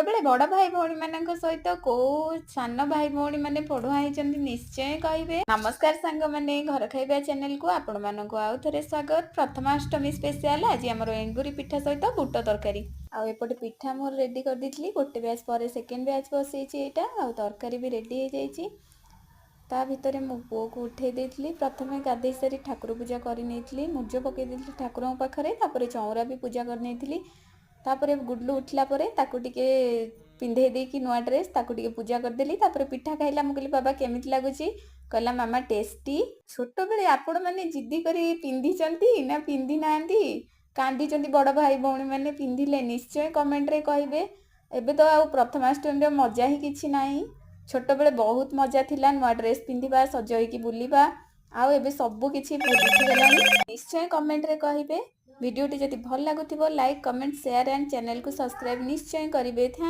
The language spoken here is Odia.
ଛୋଟବେଳେ ବଡ଼ ଭାଇ ଭଉଣୀମାନଙ୍କ ସହିତ କୋଉ ସାନ ଭାଇ ଭଉଣୀମାନେ ପଢୁଆ ହେଇଛନ୍ତି, ନିଶ୍ଚୟ କହିବେ। ନମସ୍କାର ସାଙ୍ଗମାନେ, ଘର ଖାଇବା ଚ୍ୟାନେଲକୁ ଆପଣମାନଙ୍କୁ ଆଉ ଥରେ ସ୍ୱାଗତ। ପ୍ରଥମାଷ୍ଟମୀ ସ୍ପେଶିଆଲ ଆଜି ଆମର ଏଣ୍ଡୁରି ପିଠା ସହିତ ବୁଟ ତରକାରୀ। ଆଉ ଏପଟେ ପିଠା ମୋର ରେଡି କରିଦେଇଥିଲି। ଗୋଟେ ବ୍ୟାଚ୍ ପରେ ସେକେଣ୍ଡ ବ୍ୟାଚ୍ ବସେଇଛି ଏଇଟା। ଆଉ ତରକାରୀ ବି ରେଡି ହେଇଯାଇଛି। ତା ଭିତରେ ମୁଁ ପୁଅକୁ ଉଠେଇ ଦେଇଥିଲି। ପ୍ରଥମେ ଗାଧେଇ ସାରି ଠାକୁର ପୂଜା କରିନେଇଥିଲି, ମୁର୍ଜ ପକେଇ ଦେଇଥିଲି ଠାକୁରଙ୍କ ପାଖରେ। ତାପରେ ଚଉଁରା ବି ପୂଜା କରିନେଇଥିଲି। ତାପରେ ଗୁଡଲୁ ଉଠିଲା ପରେ ତାକୁ ଟିକେ ପିନ୍ଧେଇ ଦେଇକି ନୂଆ ଡ୍ରେସ୍, ତାକୁ ଟିକେ ପୂଜା କରିଦେଲି। ତାପରେ ପିଠା ଖାଇଲା। ମୁଁ କହିଲି, "ବାବା, କେମିତି ଲାଗୁଛି?" କହିଲା, "ମାମା, ଟେଷ୍ଟି।" ଛୋଟବେଳେ ଆପଣମାନେ ଜିଦି କରି ପିନ୍ଧିଛନ୍ତି ନା ପିନ୍ଧି ନାହାନ୍ତି, କାନ୍ଦିଛନ୍ତି ବଡ଼ ଭାଇ ଭଉଣୀମାନେ ପିନ୍ଧିଲେ, ନିଶ୍ଚୟ କମେଣ୍ଟରେ କହିବେ। ଏବେ ତ ଆଉ ପ୍ରଥମାଷ୍ଟମୀର ମଜା ହିଁ କିଛି ନାହିଁ। ଛୋଟବେଳେ ବହୁତ ମଜା ଥିଲା, ନୂଆ ଡ୍ରେସ୍ ପିନ୍ଧିବା, ସଜ ହେଇକି ବୁଲିବା। ଆଉ ଏବେ ସବୁ କିଛି ଉଠିଗଲାଣି। ନିଶ୍ଚୟ କମେଣ୍ଟରେ କହିବେ। ଭିଡ଼ିଓଟି ଯଦି ଭଲ ଲାଗୁଥିବ, ଲାଇକ୍, କମେଣ୍ଟ, ସେୟାର ଆଣ୍ଡ ଚ୍ୟାନେଲକୁ ସବସ୍କ୍ରାଇବ୍ ନିଶ୍ଚୟ କରିବେ। Thank.